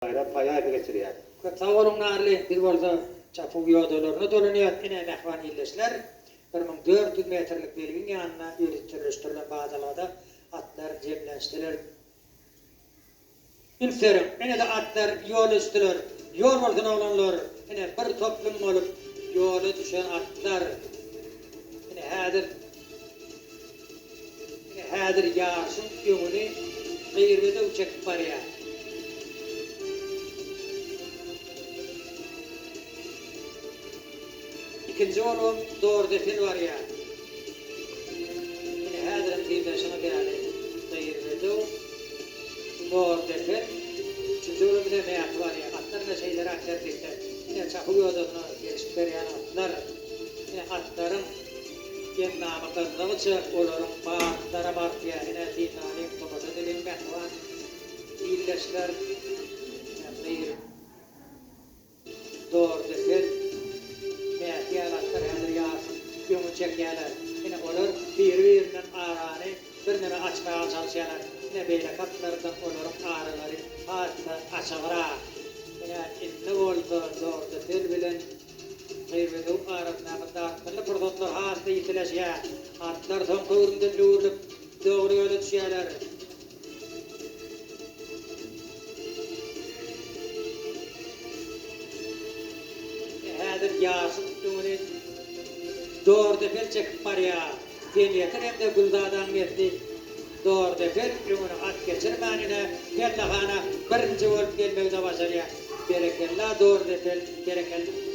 Baýram Paýaýewe geçirýär. Köp sag boluň Narly, biz bolsa çapuw ýodalaryna dolanýas, ine mähriban ildeşler, 1400 metrlik belgiň ýanynda ýöriteleşdirilen badalgada atlar jemlenşdiler. Üns beriň, ine-de atlar ýola düşdüler, ýol bolsun oglanlar, ine bir toplum bolup ýola düşen atlar, ine häzir. Ine, häzir ýaryşyň öňüni Gyr-bedew çekip barýar. Ikinji bolubam Dordepel barýar. Ine, häzirem synlaşyňyz ýaly Gyr-bedew, Dordepel, üçünji bolup ine Mäti barýar. Atlar ine şeýleräk tertipde. Ine, çapuw ýodasyna gelşik berýän atlar. Ine, atlaryň. Endamy gyzdygyça olaryň batlaram artýar. Ine, synlalyň, tomaşa edeliň, mähriban ildeşler. Ine, gyr Dordepel, Mäti ýaly atlar häzir ýaryşyň öňüni çekýärler. Ine, olar biri-birinden arany birneme açmaga çalyşýarlar. Ine, beýleki atlardan olaryň aralary has-da açygrak. Ine, indi bolsa Dordepel bilen Gyr-bedewiň arasyndaky dartgynly pursatlar has-da ýitileşýär. Atlar soňky öwrümden öwrülip, dogry ýola düşýärler. Häzir ýaşyň öňüni Dordepel çekip barýar. Senýetir hem-de Gülzadaň nesli Dordepel öňüne at geçirmän ine pellehana birinji bolup gelmegi-de başarýar. Berekella Dordepel, berekella!